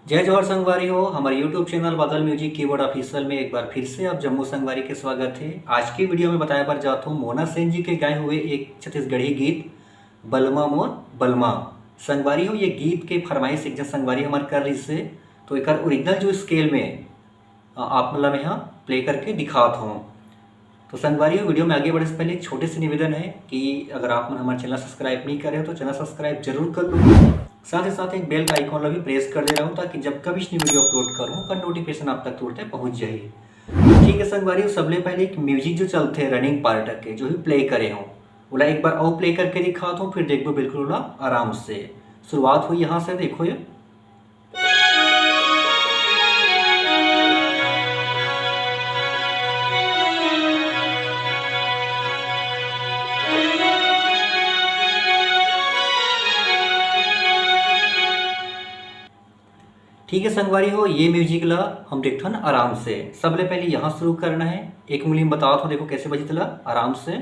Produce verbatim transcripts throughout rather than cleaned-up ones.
जय जोहार संगवारी हो, हमर YouTube चैनल बादल म्यूजिक कीबोर्ड ऑफिशियल में एक बार फिर से आप जम्मो संगवारी के स्वागत है। आज के वीडियो में बताए बर जात हूँ मोना सेन जी के गाए हुए एक छत्तीसगढ़ी गीत बलमा मोर बलमा। संगवारी हो, ये गीत के फरमाइश एक जन संगवारी हमर कर रहिस हे, तो एकर ओरिजिनल जो स्केल में अ, आप मन ला मैं ह प्ले करके दिखात हूँ। तो संगवारी हो, वीडियो में आगे बढ़े से पहले एक छोटे से निवेदन है कि अगर आप मन हमारे चैनल सब्सक्राइब नहीं करे हो तो चैनल सब्सक्राइब जरूर कर लो, साथ ही साथ एक बेल का आइकॉन ला भी प्रेस कर दे रहा हूँ, ताकि जब कभी भी वीडियो अपलोड करूँ ओकर नोटिफिकेशन आप तक तुरंत पहुँच जाए। ठीक है संगवारी हो, सबले पहले एक म्यूजिक जो चलते हैं रनिंग पार्ट के, जो भी प्ले करे हो, ओला एक बार और प्ले करके दिखात हूँ, फिर देखबो बिल्कुल ओला आराम से। शुरुआत हुई यहाँ से, देखो ये। ठीक है संगवारी हो, ये म्यूजिक ला हम देखथन आराम से। सबले पहले यहाँ शुरू करना है, एक उंगली में बतावत हूँ, देखो कैसे बजत ला आराम से।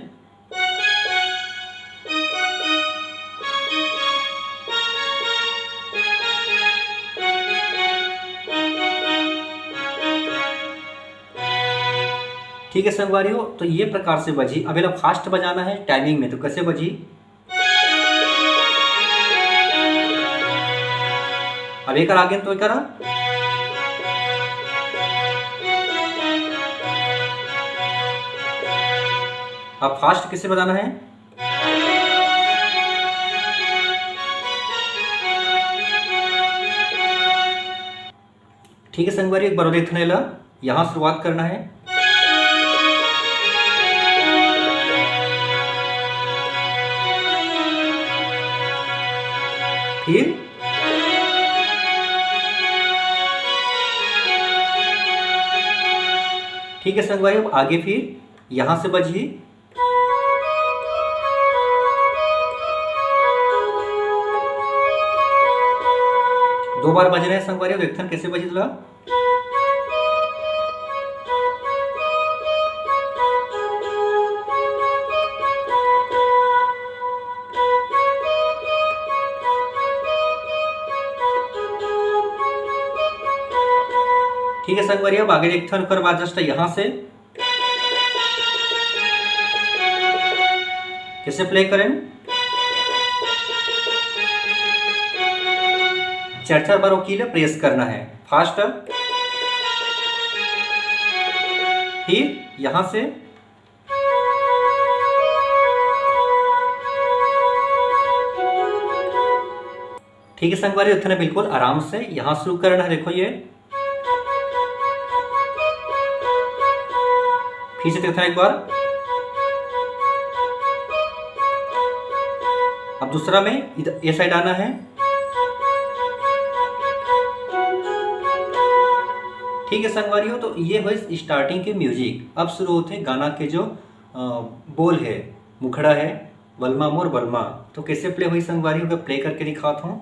ठीक है संगवारी हो, तो ये प्रकार से बजी। अब एला फास्ट बजाना है टाइमिंग में, तो कैसे बजी? अब एकर आगे तो एकर, अब फास्ट कैसे बजाना है? ठीक है संगवारी, एक बार और देखने ला, यहाँ शुरुआत करना है। फिर ठीक है संगवारी, अब आगे फिर यहाँ से बजी। दो बार बज रहे हैं संगवारी, देखथन कैसे बजी ला। ठीक है संगवारी, अब आगे देखथन ओकर बाद जस्ट यहाँ से कैसे प्ले करें। चार चार बार वो की ला प्रेस करना है, फास्ट। फिर यहाँ से ठीक है संगवारी, उतना बिल्कुल आराम से यहाँ शुरू करना है। देखो ये फिर से देखो एक बार, अब दूसरा में इधर ये साइड आना है। ठीक है संगवारी हो, तो ये हुई स्टार्टिंग के म्यूजिक। अब शुरू होते हैं गाना के जो अ, बोल है, मुखड़ा है बलमा मोर बलमा। तो कैसे प्ले हुई संगवारी, अगर प्ले करके दिखाता हूँ।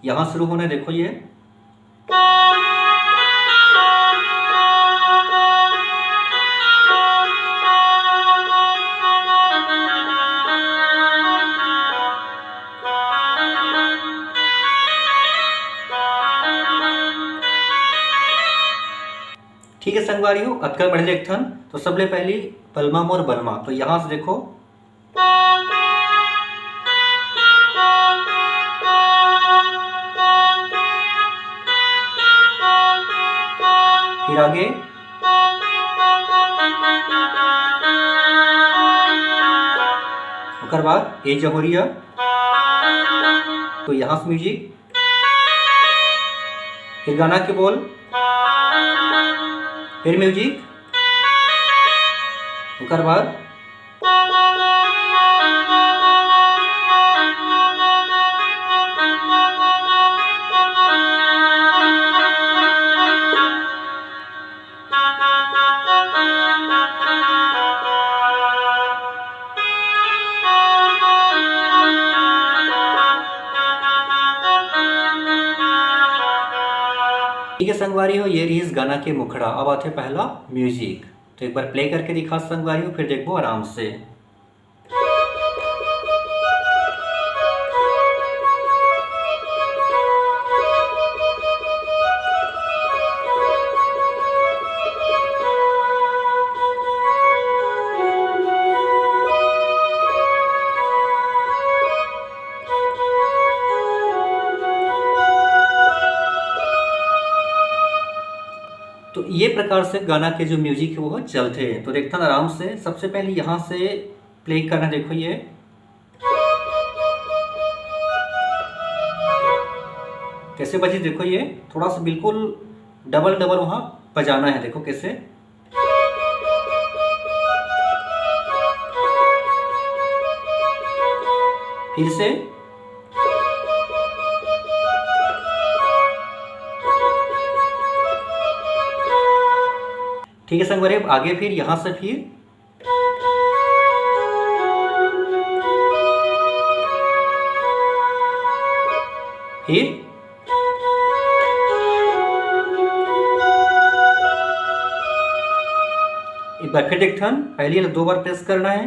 यहाँ शुरू होना है, देखो ये। ठीक है संगवारी हो, अतका बढ़ ले एक ठन। तो सबले पहली बलमा मोर बलमा, तो यहाँ से देखो, फिर आगे, ओकर बाद ए जहोरिया, तो यहाँ से म्यूजिक, फिर गाना के बोल, फिर म्यूजिक, ओकर बाद ठीक है संगवारी हो, ये रहिस गाना के मुखड़ा। अब आथे पहला म्यूजिक, तो एक बार प्ले करके दिखा संगवारी हो, फिर देखबो आराम से। ये प्रकार से गाना के जो म्यूजिक है वो चलथे। तो देखथन आराम से, सबसे पहले यहाँ से प्ले करना। देखो ये कैसे बजी, देखो ये थोड़ा सा बिल्कुल डबल डबल वहाँ बजाना है। देखो कैसे, फिर से, ठीक है संगवारी, अब आगे फिर यहाँ से फिर, फिर एक बार फिर देखथन, पहली वाला दो बार प्रेस करना है,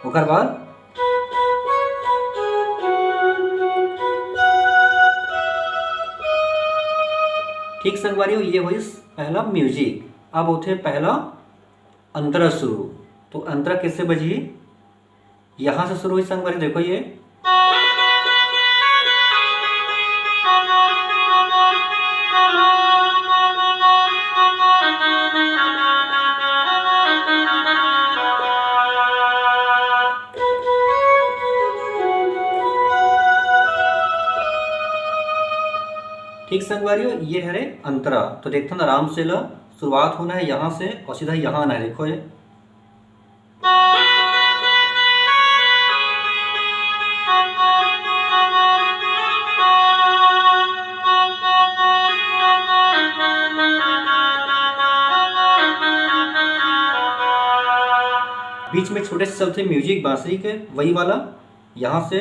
ओकर बाद ठीक संगवारी हो, ये होइस पहला म्यूजिक। अब होथे पहला अंतरा शुरू। तो अंतरा कैसे बजही? यहाँ से शुरू होइस संगवारी, देखो ये। ठीक संगवारी हो, ये हरे अंतरा। तो देखथन आराम से ला, शुरुआत होना है यहाँ से और सीधा यहाँ आना है। देखो ये, बीच में छोटे से चलथे म्यूजिक बांसुरी के, वही वाला। यहाँ से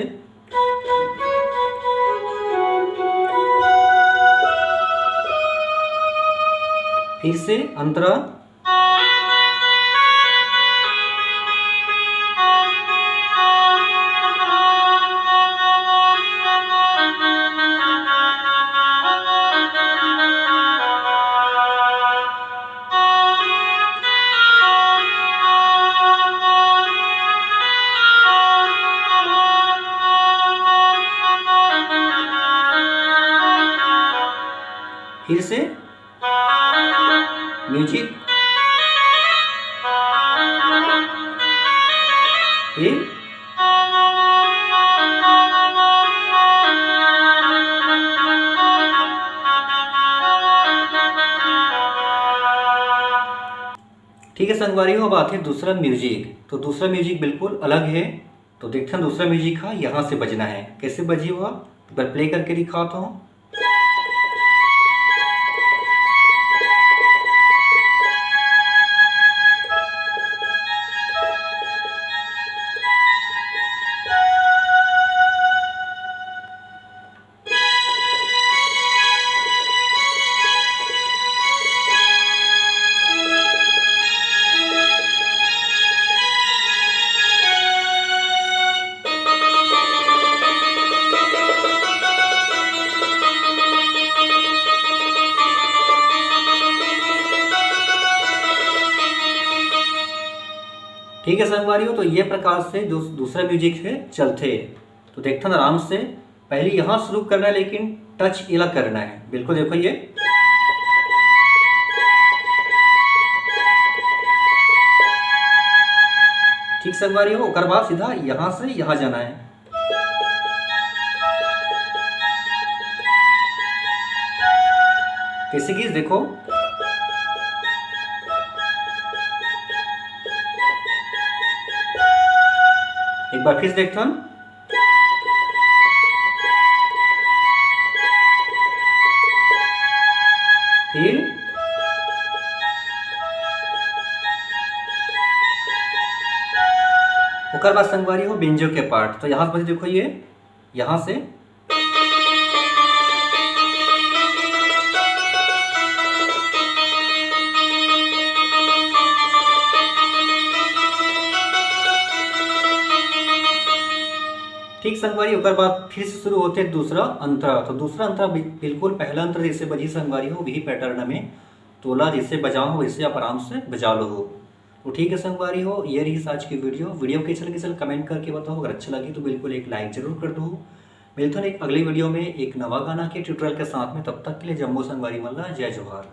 फिर से अंतरा, फिर से म्यूजिक, फिर ठीक है संगवारी हो, अब आथे दूसरा म्यूजिक। तो दूसरा म्यूजिक बिल्कुल अलग है। तो देखथन दूसरा म्यूजिक हा यहाँ से बजना है, कैसे बजी हुआ, एक बार प्ले करके दिखाता हूँ। ठीक है संगवारी हो, तो ये प्रकार से जो दूसरा म्यूजिक है चलथे। तो देखथन आराम से, पहले यहाँ शुरू करना है, लेकिन टच इला करना है। बिल्कुल देखो ये, ठीक संगवारी हो, ओकर बाद सीधा यहाँ से यहाँ जाना है। कैसे की देखो, एक बार फिर से देखथन। फिर ओकर बाद संगवारी हो बेंजो के पार्ट। तो यहाँ से देखो, ये यहाँ से ठीक संगवारी, ओकर बाद फिर से शुरू होथे दूसरा अंतरा। तो दूसरा अंतरा बि-, बिल्कुल पहला अंतरा जैसे बजी संगवारी हो, वही पैटर्न में तोला जैसे बजाओ, वैसे आप आराम से बजा लो हो। तो ठीक है संगवारी हो, ये रहिस आज की वीडियो। वीडियो कइसे लगिस, कमेंट करके बताओ। अगर अच्छा लगिस तो बिल्कुल एक लाइक जरूर कर दो। मिलथन एक अगली वीडियो में एक नवा गाना के ट्यूटोरियल के साथ में। तब तक के लिए जम्मो संगवारी मन ला जय जोहार।